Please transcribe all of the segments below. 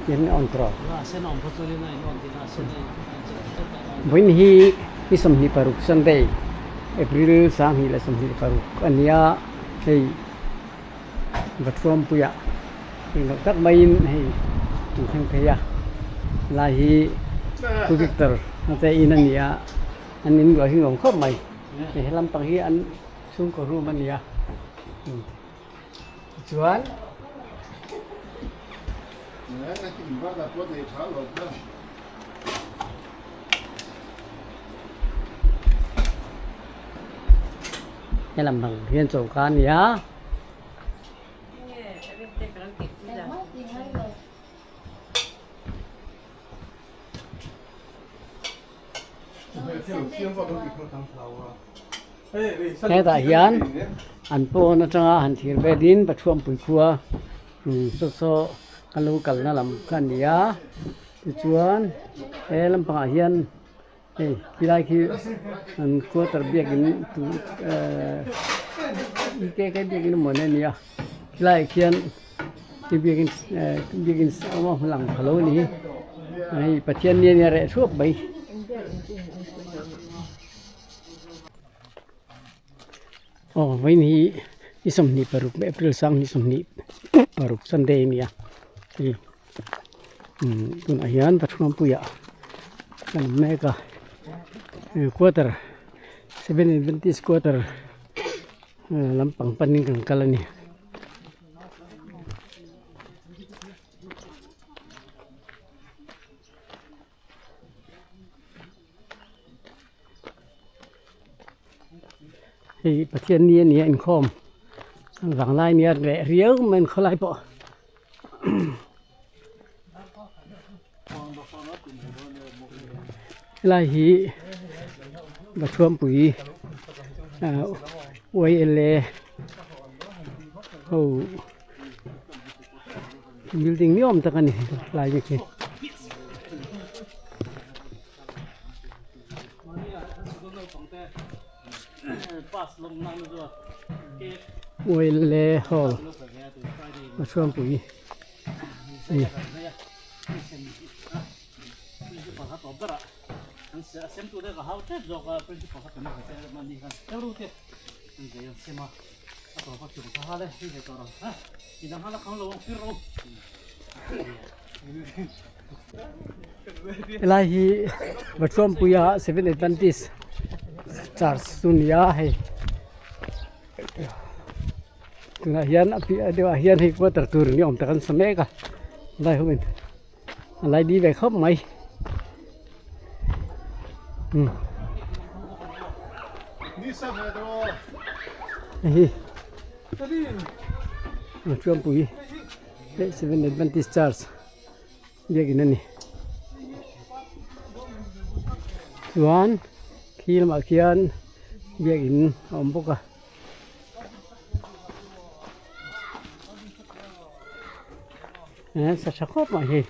Tihian a on tawh. Vawiin hi ni 26 Sunday April 2026 a ni a, hei Vathuampuia englo tak maiin hei an thleng phei a, helai hi Pu Victor a te in a ni a, an in luah hi nuam khawp mai, hei helam pang hi an chhungkaw room a ni a. Tichuan. Helam bang hian choka a ni a. Hetah hian an pawn atanga han thir velin Pathuampui khua saw saw a lo kalna lam kha a ni a tichuan he lampangah hian hei khilai khi an quarter biakin tur ehh ke ke biakin emaw ni a ni a khilaiah khian biakin ehh biakin a awm a lang pha lo a ni hei Pathian ni a nia reh thuap mai. Aw vawiin hi ni 26 April 2026 Sunday a ni a hei umm tunah hian Pathuampuiah kan awm mek a quarter seven adventist quarter lampang panin kan kal a ni. Hei Pathian ni a ni a inkhawm vanglai nia reh riau mai an khawlai pawh. Helai hi Bathuampui ah YLA ho building ni awm tak a ni helai te khi. YLA hall Bathuampui. Helai hi Vathuampuia Seven Adventist Church chu a ni a hei. Tunah hian a piah deuhah hian hei quarter tur ni awm tak an sa mek a lai ho in a lai bi ve khawp mai umm hei hi Chuampui Seven Adventist Church biakin a ni chuan khi lamah khian biakin a awm bawk a. Sa tha khawp mai hei.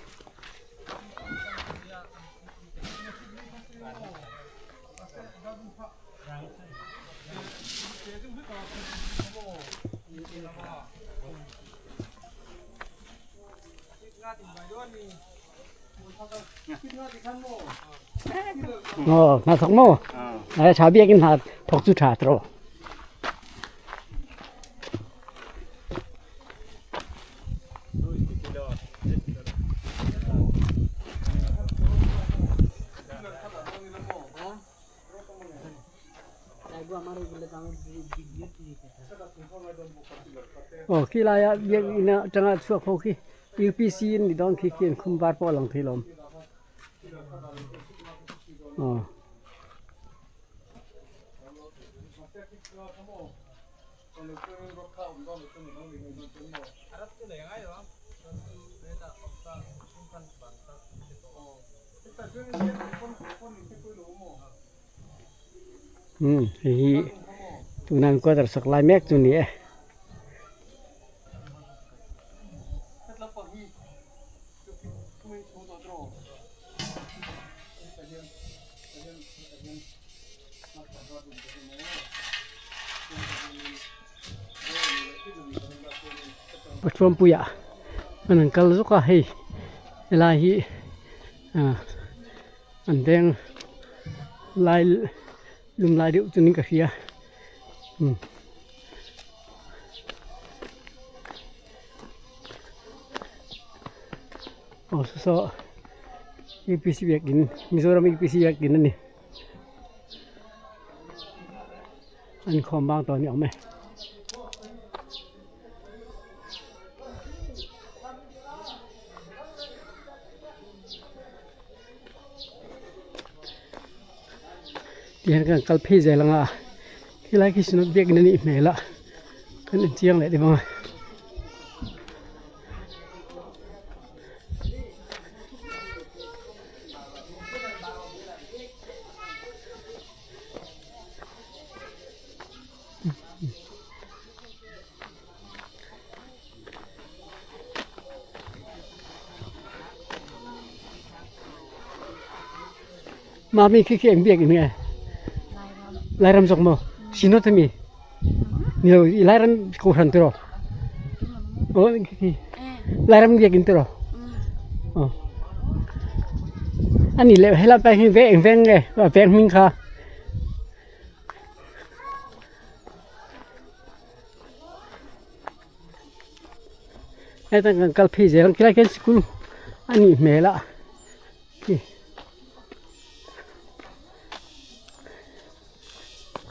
Aw hna thawk maw a tha biakin hna thawk chu tha tawh aw khi laia biakinn atanga chhuak ho khi upc an ni dawn khi khi an khum var pawh a lang thei lo aw. Umm hei hi tuna an quarter sak lai mek chu a ni e. Pathuampuiah an han kal zawk a hei. Helai hi ah an veng lai lum lai deuh chuan in ka hria umm. Aw saw saw UPC biakin Mizoram UPC biakin a ni. An khawm bang tawh a ni awm e. Tihian kan kal phei zel ang a helai khi synod biakin a nih hmel a kan inchiang leh deuh ang a. Mami khi khi eng biak in nge Lairam zawk maw Synod ami ni lo i Lairam kohhran tiraw aw khi khi Lairam biak in tiraw aw ani leh helai pa hi veng veng nge veng hming kha. Heta kan kal phei zel ang khilai khian sikul a nih hmel a khi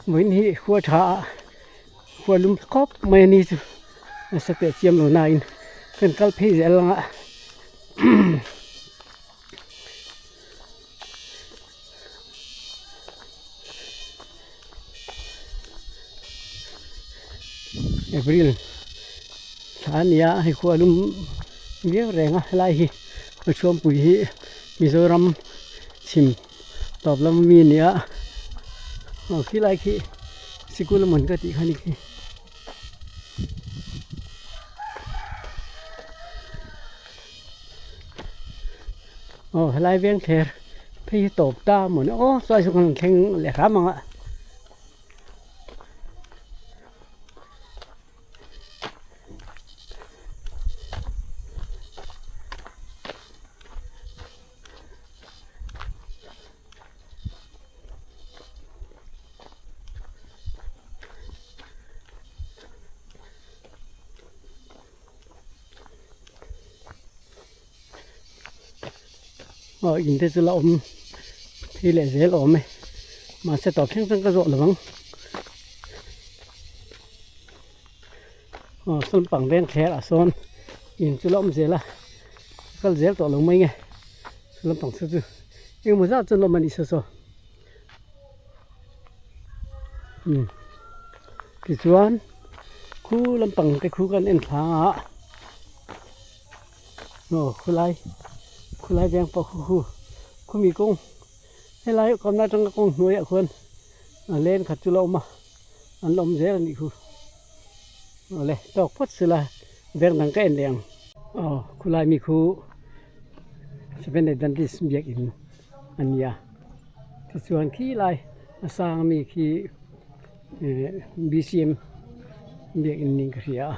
vawiin hi khua tha a khua lum khawp mai a ni chu nasa teh chiam lo na in kan kal phei zel ang a. April thla a ni a hei khua lum viau reng a helai hi Pathianpui hi Mizoram chhim tawp lam ami a ni a aw khilai khi sikul a mawn ka tih kha a ni khi. Aw helai veng thler phei hi tawp ta maw ni aw chuai chu kan rawn thleng leh hram ang a. Aw in te chu la awm phei leh zel awm e mahse tawp thleng thleng ka zawh lo ang aw sawn pang veng thler ah sawn in chu la awm zel a kal zel tawh lo mai nge lampang saw chu engemaw zat chuan la awm a nih saw saw umm tichuan khu lampang te khu kan en thlang a aw khulai khulai veng pawh khu khu khumi kawng helai kawmna atanga kawng hnuaiah khuan a len khat chu la awm a an la awm zel a nih khu awle tawk phawt sela veng dang ka en leh ang aw khulai mi khu seven adventist biakin a ni a tichuan khi lai a sang ami khi eh B_C_M biakin niin ka hria a.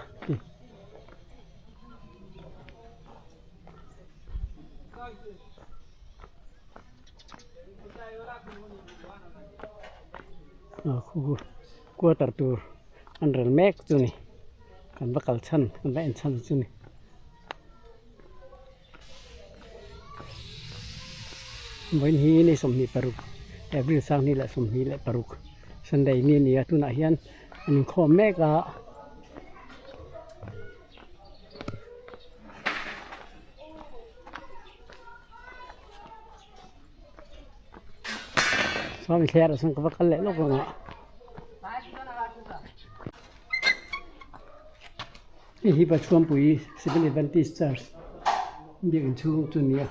Khu quarter tur an rel mek chu ni kan va kal chhan kan va en chhan chu ni. Vawiin hi ni 26 April 2026 Sunday ni a ni a tunah hian an inkhawm mek a. Sawmi thler ah sawn ka va kal leh lawk ang a. Hei hi Pathuampui Seventh Adventist Church biakinn chhung chu a ni a.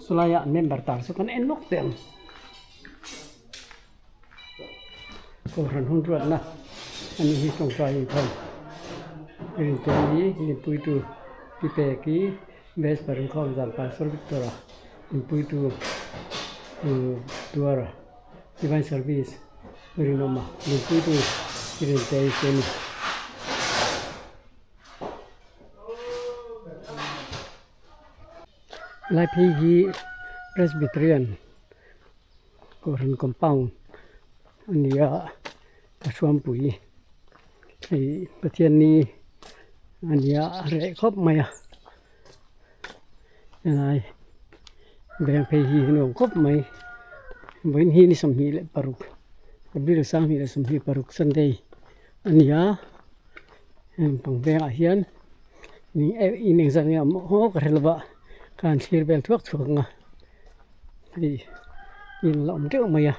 Chulaiah member tar chu kan en lawk teh ang. Kohhran hun ruatna a nih hi tawngtai inkhawm rinte hi inpuitu pi pek hi Vesper inkhawm zan Pastor Victor-a inpuitu Tuara Divine Service rinawma nunpuitu i rinte te a ni. Helai phei hi Presbyterian Kohhran compound a ni a, a hruampui hei Pathianni a ni a, a reh khawp mai a, helai veng phei hi a nuam khawp mai, vawiin hi ni 26 April 2026 Sunday a ni a. Heng pang vengah hian in engzah nge a awm haw ka hre lova ka han thlir vel thuak thuak ang a hei in la awm teuh mai a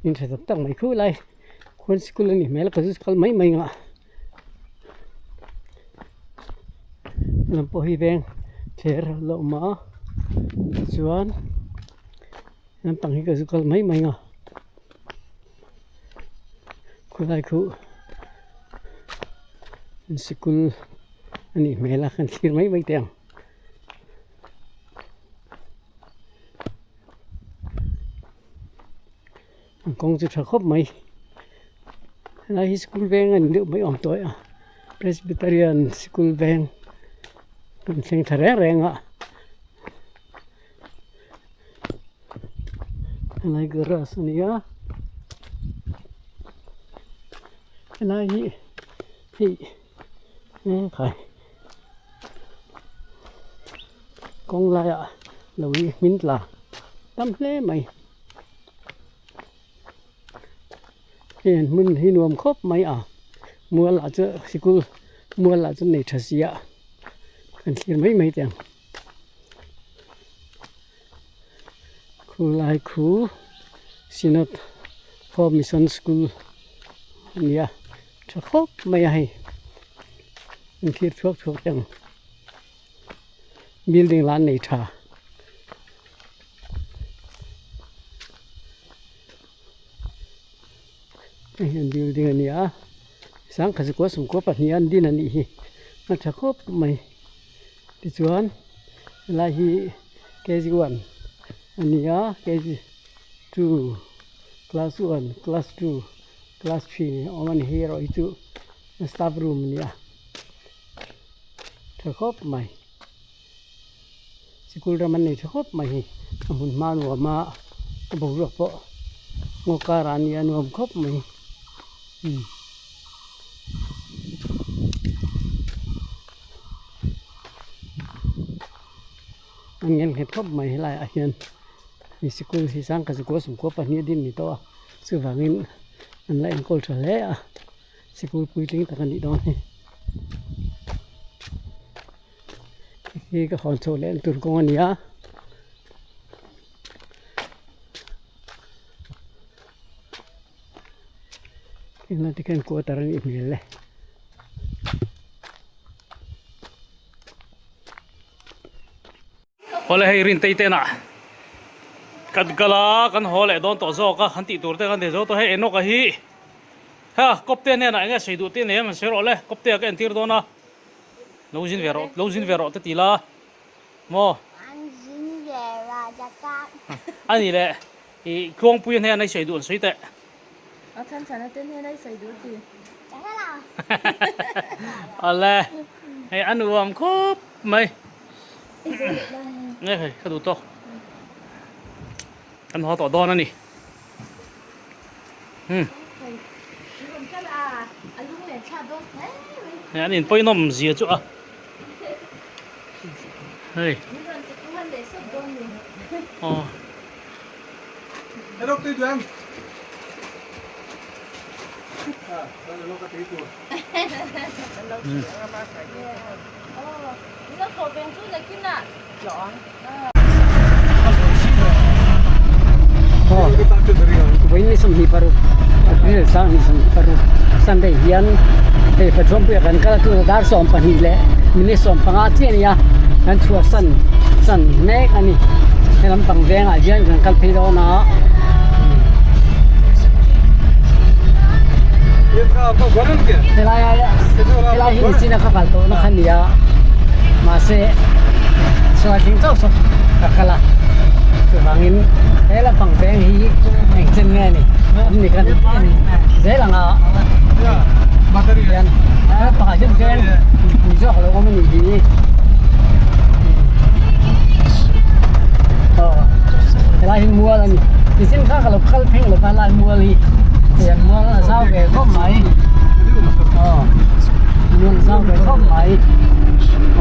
in tha tak tak mai khu lai khuan sikul a nih hmel a ka zu kal mai mai ang a lam pawh hi veng thler a la awm a tichuan lampang hi ka zu kal mai mai ang a. Khawlai khu sikul a nih hmel a kan thlir mai mai teh ang. An kawng chu tha khawp mai helai hi sikul veng a ni deuh mai awm tawh a Presbyterian sikul veng kan thleng thla reng reng a. Helai garage a ni a helai hi hei hekhai kawng laiah lo hi hmin tla tam hle mai hei an hmun hi nuam khawp mai a mual ah chuan sikul mual ah chuan nei tha si a kan thlir mai mai teh ang. Khulai khu Synod Home Mission School a ni a tha khawp mai a hei an thlir thuak thuak te ang building lah an nei tha. Hei hian building a ni a sangkhat zakua sawmkua pahnih an din a nih hi a tha khawp mai. Tichuan helai hi kg one a ni a kg two class one class two class three a awm a ni hei erawh hi chu staff room a ni a tha khawp mai sikul ram an nei tha khawp mai hei a hmun hma nuam a a boruak pawh ngaw karah a ni a nuam khawp mai umm. An ngen nghet khawp mai helai ah hian hei sikul hi sangkhat zakua sawmkua pahnih a din ni tawh a chuvangin an la enkawl tha hle a sikul puitling tak a nih dawn hi hei ka hawn chhoh leh na tur kawng a ni a. England te khian quarter a nih hmel e. Awle hei Rintei te inah kan kal a kan haw leh dawn tawh zawk a kan tih tur te kan ti zo tawh hei Enoch-a hi ha kawpte hnenah eng nge sawi duh tih a nei em an sawi rawh le kawpte ah ka entir dawn a lo zin ve rawh lo zin ve rawh te ti la maw An zin ve rawh zaka. A ni le i Tluangpuia hnenah i sawi duh an sawi teh. A chhan chhana te hnenah i sawi duh ti. Ka hre lo. Awle hei a nuam khawp mai. Nge hei ka duh tawk. Kan haw tawh dawn a ni. Hmm. Hei an inpawinawm zia chu a. Hei. Aw. Vawiin ni 26 April 2026 Sunday hian hei Pathuampuia kan kal a tuna dar 12 leh minute 15 chiah a ni a kan chhuah san san mek a ni he lampang vengah hian kan kal phei dawn a. Helai helai hi nichina ka kal tawhna kha nia mahse sual tling chauh saw ka kal a. Chuvangin he lampang veng hi engchen nge ni an ni kan en zel ang a hian he lampangah hian veng mipui zawk a lo awm a nih hi aw helai hi mual a ni nichin kha ka lo kal phei lo va helai mual hi pian mual a zau ve khawp mai aw mual a zau ve khawp mai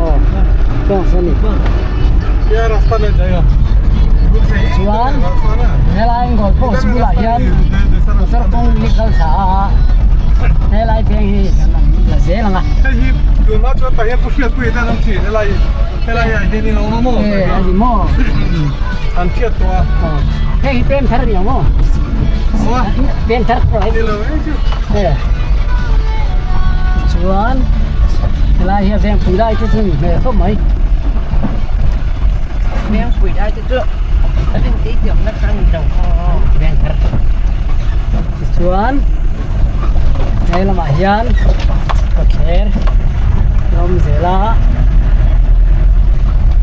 aw tawng saw ni. Chuan helai goal post bulah hian motor kawng hi kal thla a helai veng hi kan han la zel ang a. Hei hi tunah chuan tah hian pu hriatpui te an awm thin helai helai ah hian in awm a maw? E a ni maw? An hriat tawh a. Hei hi pem thar a ni ang maw? Pem thar pawh Ni lo e chu. E chuan helai hi a veng pui lai te chu ni hmel khawp mai. Veng pui lai te chu a rin tih tih awmna kha a ni lo maw? Veng thar. Tichuan he lamah hian kawtthler a awm zel a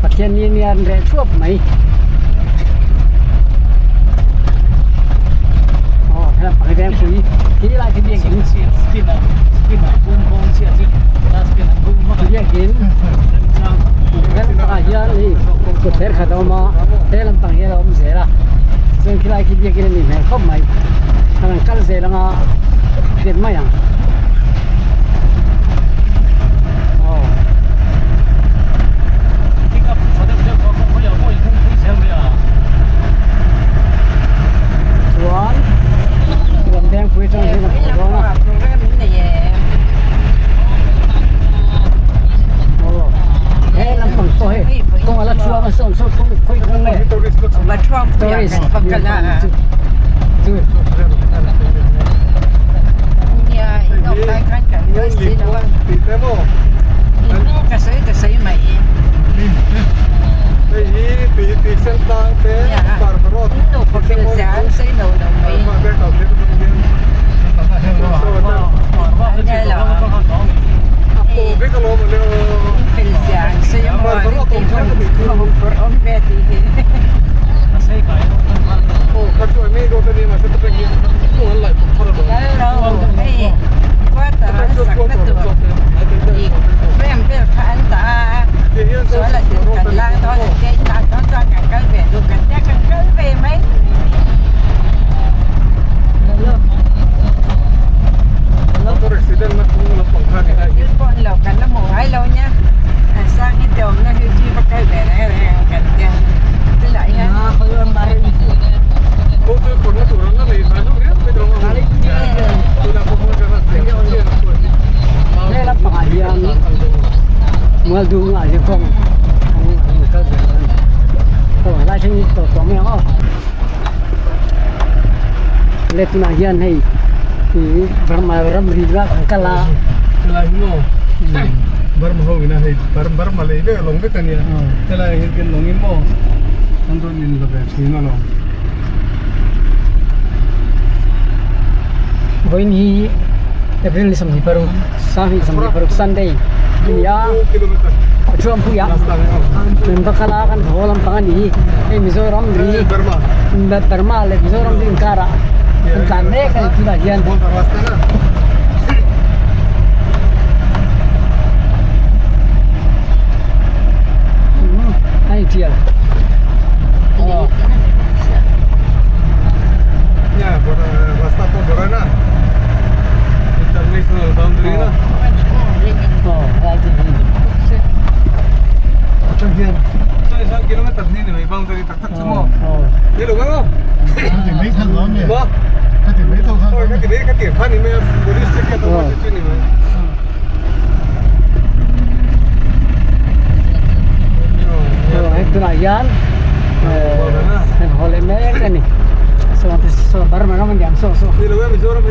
Pathian ni nia an reh thuap mai. Aw he lampang hi veng pui khi lai khi biakin biakin he lampangah hian hei kawtthler khat a awm a he lampang hi a lo awm zel a chuan khilai khi biakin a nih hmel khawp mai kan han kal zel anga hriat mai ang aw. Chuan lam vengpui atang hian a haw dawn a. Aw he lampang pawh hei kawng a la thuam a sawn saw kawng khawi kawng nge tourist chu chu Hei hi tui tui sen tlang te park road He lampangah hian mual dungah hian kawng a kal zel a ni aw helai thleng hi tawp tawh mai ang aw le tunah hian hei ih burma ramri bulah kan kal a helai hi maw burma ho ina hei burma lei vek a lawng vek a nia helai ah hian kan lawng in maw an rawn in la ve thin alawm. Vawiin hi April ni 26 26 Sunday a ni a Thuampuia kan va kal a kan haw lampang a ni hi hei Mizoram ri Burma leh Mizoram ri inkarah kan tlan mek a ni tunah hian. A intial. Tunah hian kan haw leh mek a ni saw saw Burma ram a ni ang saw saw Mizoram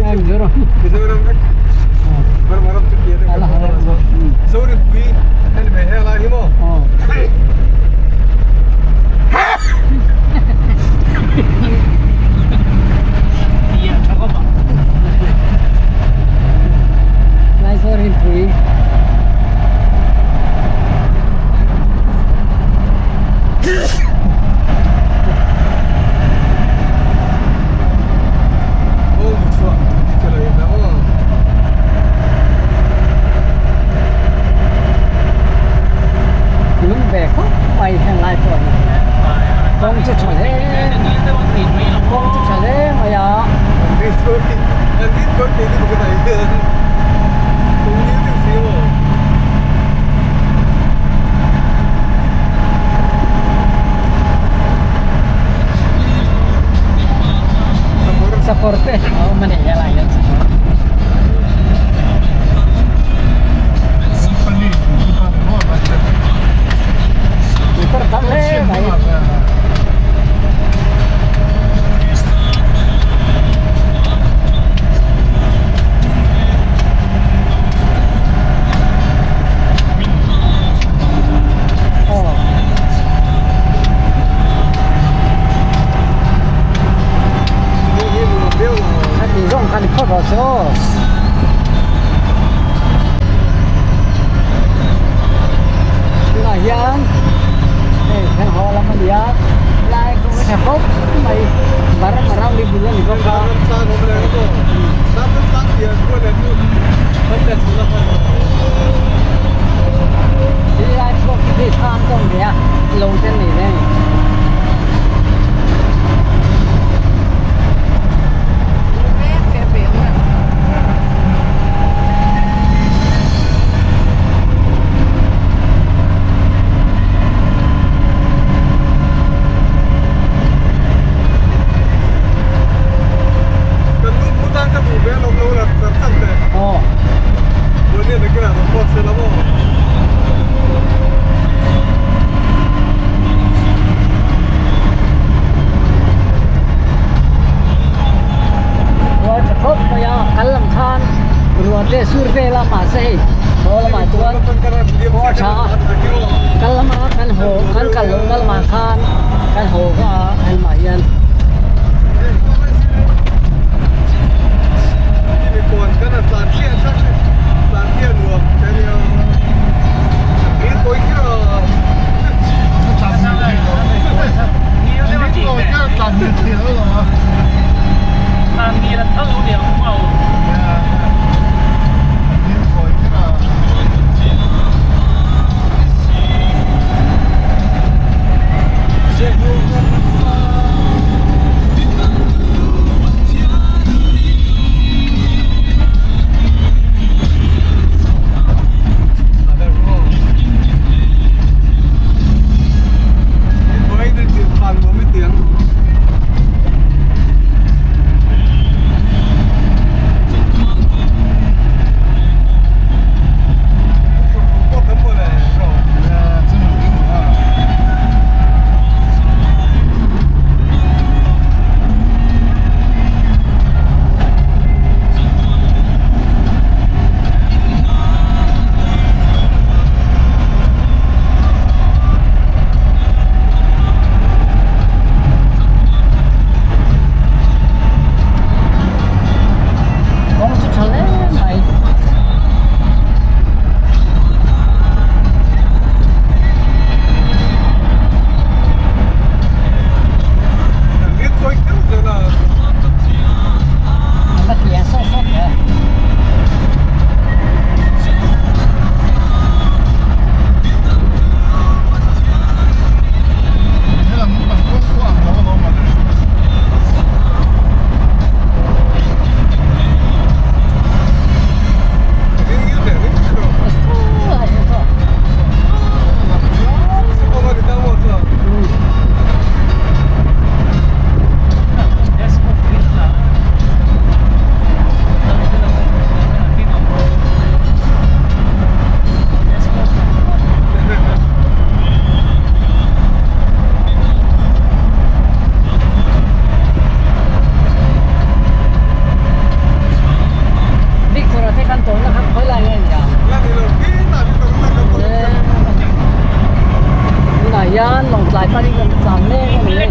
Ruah tha khawp mai a kal lam khan ruah te sur vel a mahse hei haw lamah chuan haw a tha a kal lama kan haw kan kal lohna lamah khan kan haw a helmah hian. Kawng chu tha hle mai. An la ti sawt sawt hle. Victor a te kan tawhna kha khawi lai nge ni ang? Tunah hian Lawngtlai panin kan tlan mek a ni.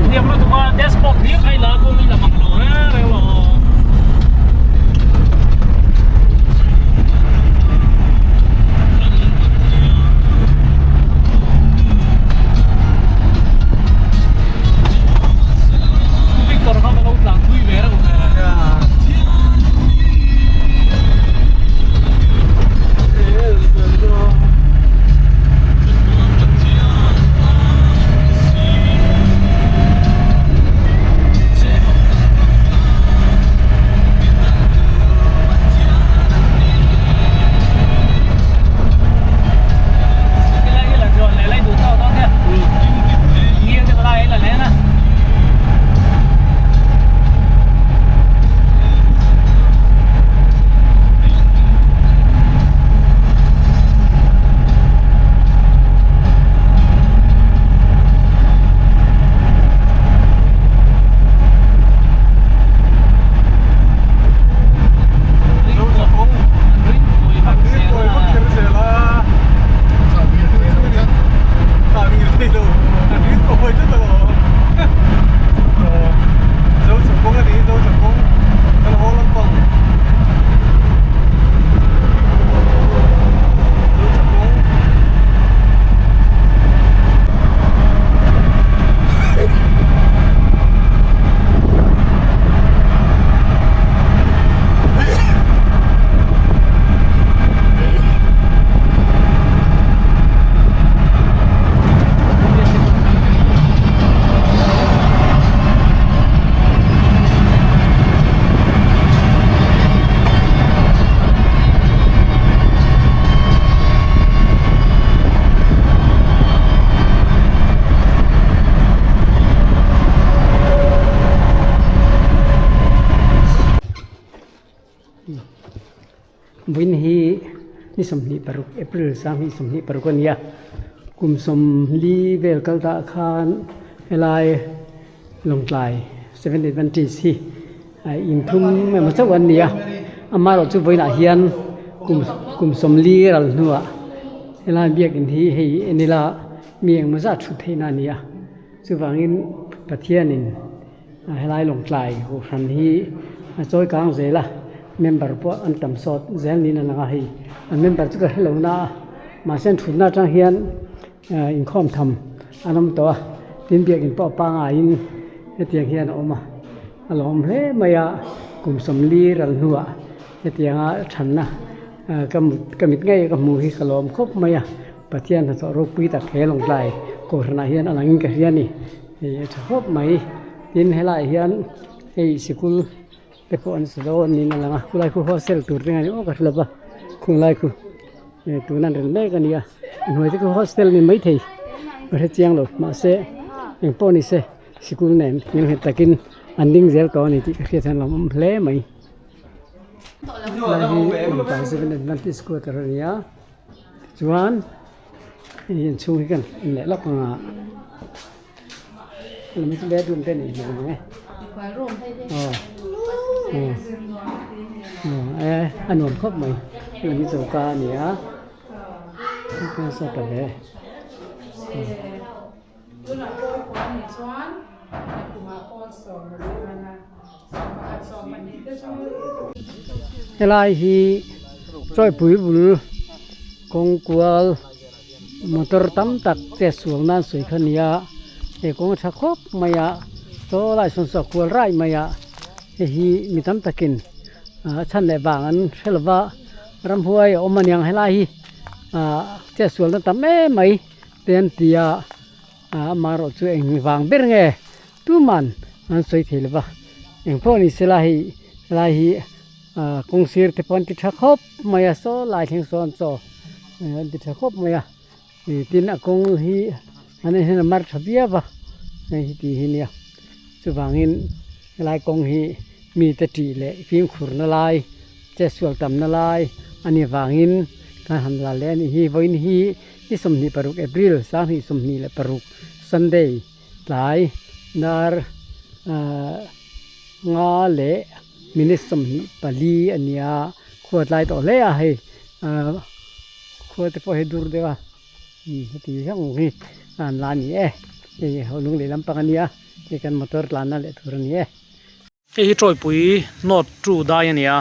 Vin hi. Ni 26 April 2026 a ni a, kum 40 vel kal tah khan helai Lawngtlai Seventh Adventist hi inthum emaw chauh an ni a, amaherawh chu vawiinah hian kum kum 40 ral hnuah helai biakin hi hei en ila mi engemaw zat hrut theihna a ni a, chuvangin Pathianin. Helai Lawngtlai Kohhran hi a chawi kang zel a, member pawh an tam sawt zel niin a lang a hei. An member chu ka hre lo na a, mahse an thutna atang hian inkhawm tham an awm tawh a, tin biakin pawh a pangaiin hetiang hian a awm a, a lawm hle mai a, kum 40 ral hnuah hetianga thanna ka ka mit ngei ka hmu hi ka lawm khawp mai a, Pathian hnathawh ropui tak he Lawngtlai Kohhranah hian a langin ka hria a ni. Hei a tha khawp mai tin helaiah hian hei sikul te pawh an sa dawn niin a lang a khulai khu hostel tur te nge aw ka hre lo va khunglai khu tuna an rel mek a ni a a hnuai te khu hostel a ni maithei ka hre chiang lo mahse eng pawh ni se sikul nen nghelnghet takin an ding zel tawh a ni tih ka hriat hian a lawmawm hle mai helai hi Lawngtlai Seventh Adventist quarter a ni a tichuan. Hei inchhung hi kan en leh lawk ang a helai chu bedroom te a nih hmel mang e aw aw e a nuam khawp mai helai hi choka a ni a nasa ta hle. Helai hi chawipui bul kawng kual motor tam tak che sual nan sawi kha a ni a he kawng a tha khawp mai a chaw lai sawn saw a kual raih mai a hei hi mi tam takin a chhan leh vang an hre lo va ramhuai a awm aniang helai hi ah che sual na tam em mai te an ti a amaherawh chu eng vang ber nge. Tuman an sawi thei lo va, eng pawh ni sela hei helai hi ah kawng sir te pawh an ti tha khawp mai a saw lai thleng sawn chaw an ti tha khawp mai a ih tin a kawng hi an en hian a mar tha viau va hei hi tih hi nia chuvangin helai kawng hi mite tih leh fimkhur na lai chetsual tam na lai a nih vangin kan han la leh a nih hi vawiin hi ni 26 April 2026 Sunday. Tlai dar nga leh minute 24 a ni a, khua tlai tawh hle a hei khua te pawh hi dur deuh a heti hiang hi an la a ni e hei lung leh lampang a nia hei kan motor tlanna leh tur a ni e. Hei hi Tawipui North two dai a ni a,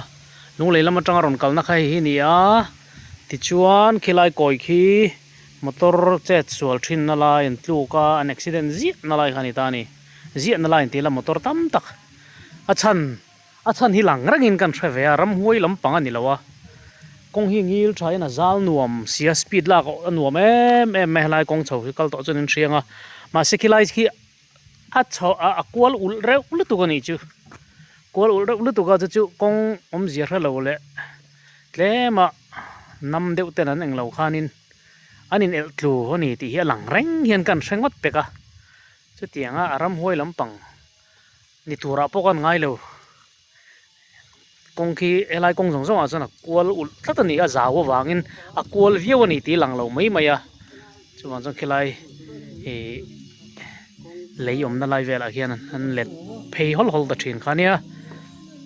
Lunglei lam atanga rawn kalna kha hei hi a ni a, tichuan khilai kawi khi motor chet sual thinna lai an tluk a, an accident ziah na lai kha a ni ta a ni, ziah na lai an tih la motor tam tak a chhan a chhan hi lang rengin kan hre ve a, ramhuai lampang a ni lo a, kawng hi ngil tha in a zal nuam sia speed lak a nuam em em mai helai kawng chho hi kal tawh chuan in hriang a, mahse khilai khi a chho a a kual ulh reuh lutuk a nih chu kual ulh reuh lutuk a chu chu kawng awmzia hre lo leh tlem a nam deuh ten an englo khanin an in elh tlu a ni tih hi a lang reng hian kan hre ngawt pek a chutiang a a ramhuai lampang ni turah pawh kan ngai lo kawng khi helai kawng zawng zawng ah chuan a kual ulh tlat a ni a zau avangin a kual viau a ni tih lang lo mai mai a chuvang chuan khilai ihh lei awmna lai velah khian an let phei hawl hawl ta thin kha ania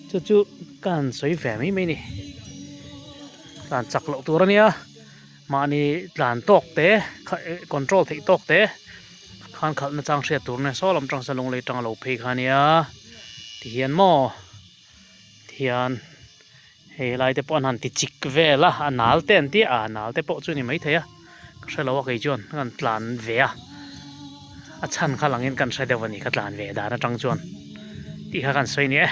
chu chu ka han sawi ve mai mai a ni tlan chak loh tur a nia mahni tlan tawk te control theih tawk te khan khalh na chang hriat tur nia saw lam tang sawn lunglei tang a lo phei kha ania tihian maw. Tihian hei helai te pawh an han ti chik vel a a nal te an ti a a nal te pawh chu a ni maithei a ka hre lo a kei chuan ka han tlan ve a a chhan kha langin kan hre deuh a ni ka tlan ve dan atang chuan tih kha kan sawi a ni e.